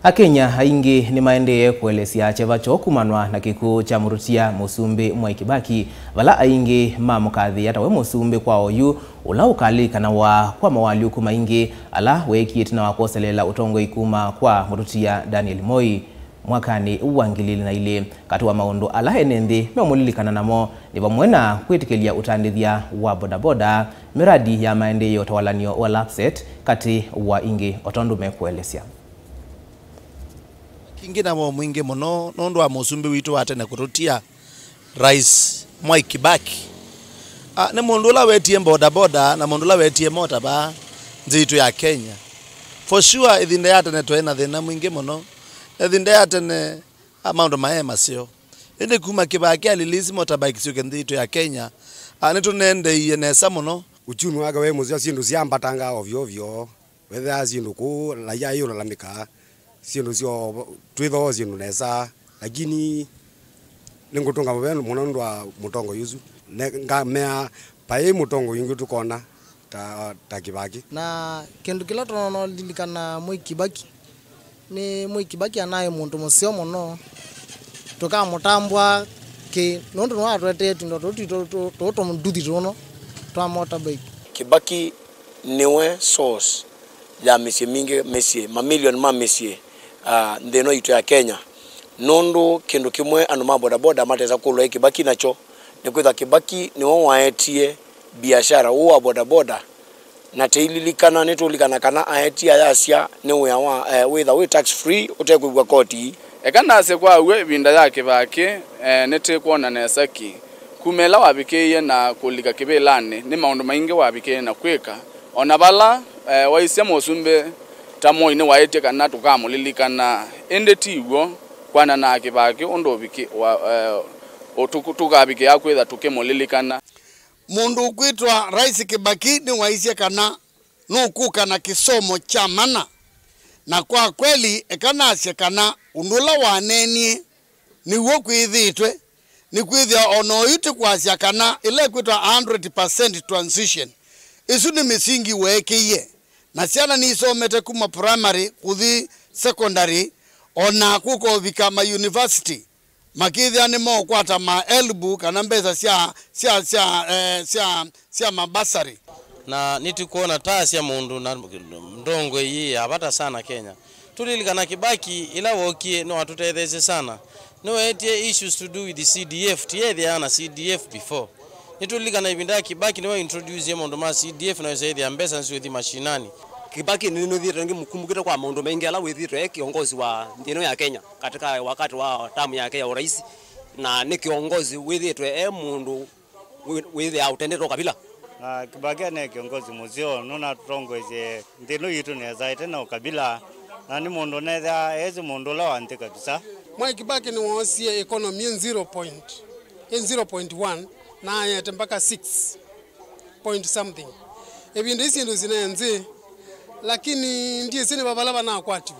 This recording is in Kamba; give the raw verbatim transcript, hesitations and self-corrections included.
Akenya aingĩ nĩmaendee kũelesya kyeva kyoo kumanwa na kĩkw'ũ kya mũtũtia Mũsumbĩ Mwai Kĩbaki, vala aingĩ mamũkathĩĩa tawe mũsumbĩ kwa oyu, ũla ũkalilikanawa kwa mawalyũku maingĩ ala weekie ĩtina wa kwoseleela ũtongoi kuma kwa mũtũtia Daniel Moi mwakanĩ wa ngili ilĩ na ilĩ. Katĩ wa maũndũ ala ene nthĩ meũmũlilikana namo nĩ vamwe na kwĩtĩkĩlya ũtandĩthya wa bodaboda, mĩradi ya maendeeo ta walan'yo wa lapset, katĩ wa ingĩ, o tondũ mekũelesya. Kingĩ na woo mwingĩ mũno nũndũ wa mũsumbĩ witũ wa tene kũtũtia, Rais Mwai Kibaki. Ah, nĩ mũndũ ũla wetie bodaboda na mũndũ ũla wetie mota vaa nthĩ itũ ya Kenya. For sure, ĩvinda ya tene twaĩ na thĩna mwingĩ mũno. Ĩvinda ya tene, ah, maũndũ maĩ maseo. Ĩndĩ kuma Kibaki alilisi motorbike syũke nthĩ itũ ya Kenya, ah, nĩtũneendeeie nesa mũno. Uchumi wake waĩ mũseo, syĩndũ syambatangaa ovyo ovyo. Wethĩaa syĩndũ kũu, raia aiũlalamĩka, syĩndũ syo, twĩthoo syĩndũ nesa, lakini nĩngũtũnga mũvea mũno nũndũ wa mũtongoi ũsu. Ne-, ngamea, vai mũtongoi ũngĩ tũkona ta, ta Kibaki. Na kĩndũ kĩla tũnolilikana Mwai Kibaki, nĩ Mwai Kibaki anaĩ mũndũ mũseo mũno, tũkamũtambũa kĩ, nũndũ nĩwe watũetee tũindo tũtũ twitũ tũ-, tũ-, tũtũ tũnduthi tũno twa motorbike. Kibaki nĩwe source ya mĩsyĩ mingĩ, mĩsyĩ, mamilioni ma mĩsyĩ, ah, nthĩ ĩno yitũ ya Kenya. Nũndũ kĩndũ kĩmwe andũ ma bodaboda matesa kũlwa ĩ Kibaki nakyo, nĩ kwĩthwa Kibaki nĩwe waetie biashara ũũ wa bodaboda, na tĩililikana, nĩtũlikana kana aetie ayasya nĩ wĩa wa, eh, wĩtha wĩ tax free ũtekwĩw'a koti. Eka ndasye kwa w'o ĩvinda ya Kibaki, eh, nĩtĩkwona nesa ki. Kuma ĩla wavikĩie na kũlika kĩvĩlanĩ, nĩ maũndũ maingĩ wavikĩie na kwĩka. O na vala, eh, waisye mũsumbĩ ta Moi nĩwaĩtye kana tũkamũlilikana, ĩndĩ ti w'o kwanana na Kibaki ũndũ ũviki-, wa, eh, ũtũ-, tũkavikĩa kwĩtha tũkĩmũlilikana. Mũndũ ũkwĩtwa Rais Kibaki nĩwaisye kana nũkũka na kĩsomo kya mana, na kwa kweli, eka nasye kana ũndũ ũla waneenie nĩw'o kwĩthĩĩtwe, nĩkwĩthĩa o na oyu tĩkwasya kana ĩla ĩkwĩtwa a hundred percent transition, ĩsu nĩ mĩsingi weekĩie, na syana nisomete kuma primary kũthi secondary, o na kũkovika ma university, makĩthĩa nĩmeũkwata ma help kana mbesa sya, sya, sya, eh, sya, sya mabasarĩ. Na nĩtũkwona ta asya mũndũ na ndongoi yĩ ya vata sana Kenya. Tũlilikana Kibaki ĩla wookie nĩwatũtetheesye sana. Nĩweetie issues to do with the C D F, tiethĩaa na C D F before. Nĩtũlilikana ĩvinda ya Kibaki nĩwe introduce maũndũ ma C D F na wĩsa ĩthĩa mbesa nĩsiũthi mashinani. Kibaki nĩnũthiĩte ngĩmũkumbũkĩte kwa maũndũ maingĩ ala wĩthĩĩtwe e kĩongozi wa nthĩ ĩno ya Kenya katika wakati wa term yake ya urais, na nĩ kĩongozi wĩthĩĩtwe e mũndũ wĩ-, wĩthĩaa ũtendete ũkabila. Na Kibaki nĩ kĩongozi mũseo, nũnatũtongoesye nthĩ ĩno yitũ nesa ĩte na ũkabila, na nĩ mũndũ ũnethĩaa eĩsĩ mũndũ ũla wa nthĩ kabisa. Mwai Kibaki nĩwoosie economy ĩ zero point, ĩ zero point one, na aete mpaka six point something. Ĩvinda ii syĩndũ sinaĩ nzĩ, lakini ndyĩsĩ nĩ va vala vanakwatiwe.